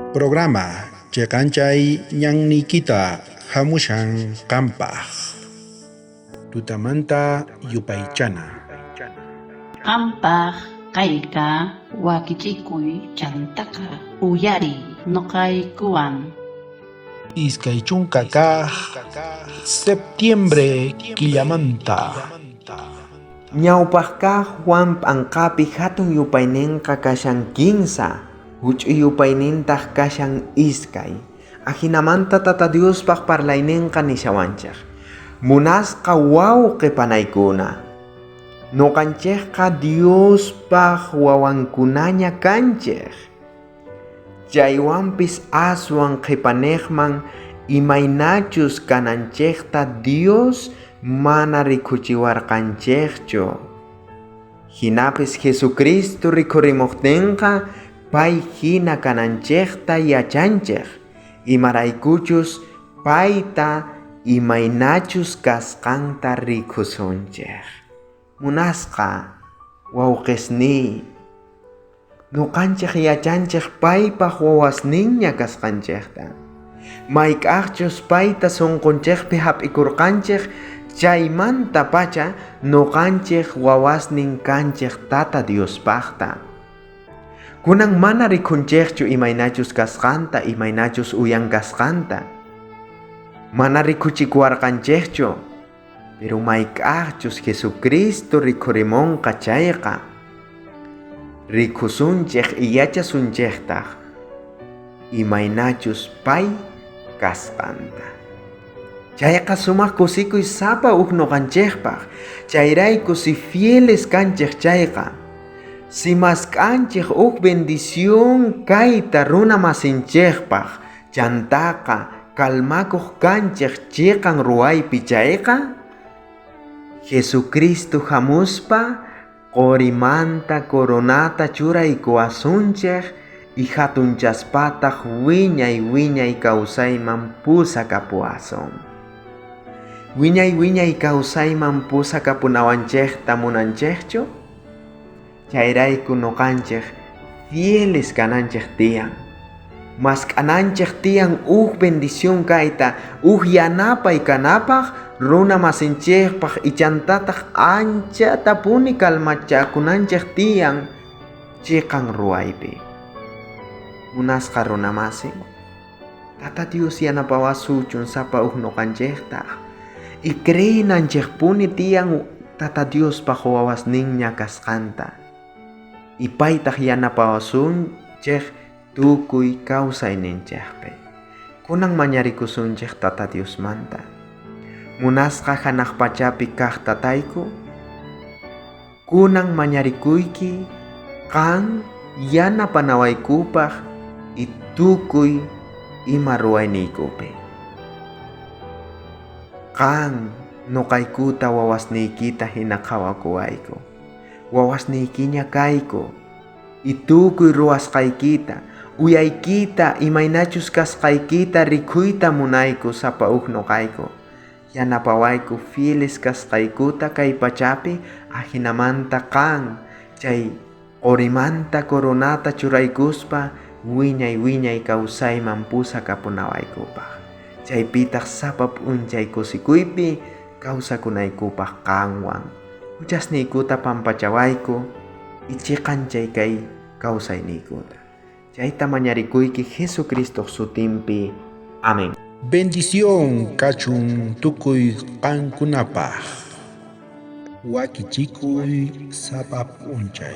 Programa cheqanchay ñanniykita hamushan qampaq. Tutamanta yupaychana. Qampaq kayqa wakichikuy chantaqa uyariy noqaykuwan. 20 kaq septiembre killamanta. Ñawpaq kaq Juan p'anqapi hatun yupaynenqa kashan kinsa, huch'uy yupaynintaq kashan iskay. Ajinamanta Tata Diospaq parlaynenqa nishawanchej. Munasqa wawqi panaykuna. Noqanchejqa Diospaq wawankunaña kanchej. Chaywanpis aswan qhipanejman imaynachus kananchejta Dios mana rikuchiwarqanchejchu. Jinapis Jesucristo rikhurimojtenqa pay hina kananchejta yachanchej, imaraykuchus payta imaynachus kasqanta rikusunchej. Munasqa wawqesniy, noqanchej yachanchej paypaj wawasninña kasqanchejta. Mayk'ajchus payta sunqunchejpi hap'ikurqanchej, chaymantapacha noqanchej wawasnin kanchej Tata Diospajta. Kunan mana rikhunchejchu imaynachus kasqanta, imaynachus uyan kasqanta. Mana rikhuchikuwarqanchejchu, pero mayk'ajchus Jesucristo rikhurimonqa chayqa, rikhusunchej yachasunchejtaj imaynachus pay kasqanta. Chayqa sumaq kusikuy sapa uj noqanchejpaj, chayrayku si fieles kanchej chayqa, si mask'anchej uj bendición kayta runa masinchejpaj, chantaqa kalmakuq kanchej chiqan ruwaypi chayqa, Jesucristo hamuspa qorimanta coronata churaykuwasunchej y hatunchaspataq wiñay wiñay kawsayman pusakapuwasun. Wiñay wiñay kawsayman pusakapunawanchejta munanchejchu? Chayrayku noqanchej fieles kananchej tiyan. Mask'ananchej tiyan uj bendición kayta, uj yanapay kanapaj, runa masinchejpaj ichantataq anchatapuni kalmachakunanchej tiyan chiqan ruwaypi. Munasqa runa masi, Tata Dios yanapawasuchun sapa uj noqanchejtaj. Y creenanchejpuni tiyan Tata Diospaj wawasninña kasqanta. Y paytaj yanapawasunchej tukuy kawsayninchejpi. Kunan mañarikusunchej Tata Diosmanta. Munasqa hanaq pachapi kaq tatayku, kunan mañarikuyki qan yanapanawaykupaj y tukuy ima ruwayniykupi. Qan noqaykuta wawasniykita hina qhawakuwayku. Wawasniykiña kayku y tukuy ruwasqaykita, uyaykita, imaynachus kasqaykita rikhuyta munayku sapa uj noqayku. Yanapawayku fieles kasqaykuta kay pachapi ajinamanta qan chay qorimanta coronata churaykuspa wiñay wiñay kawsayman pusakapunawaykupaj. Chaypitaq sapa p'unchay kusikuypi kawsakunaykupaj qanwan. Huchasniykuta pampachawayku y chiqanchay kay kawsayniykuta. Chayta mañarikuyki Jesucristo sutinpi. Amén. Bendición kachun tukuy qankunapaj. Wakichikuy sapa p'unchay.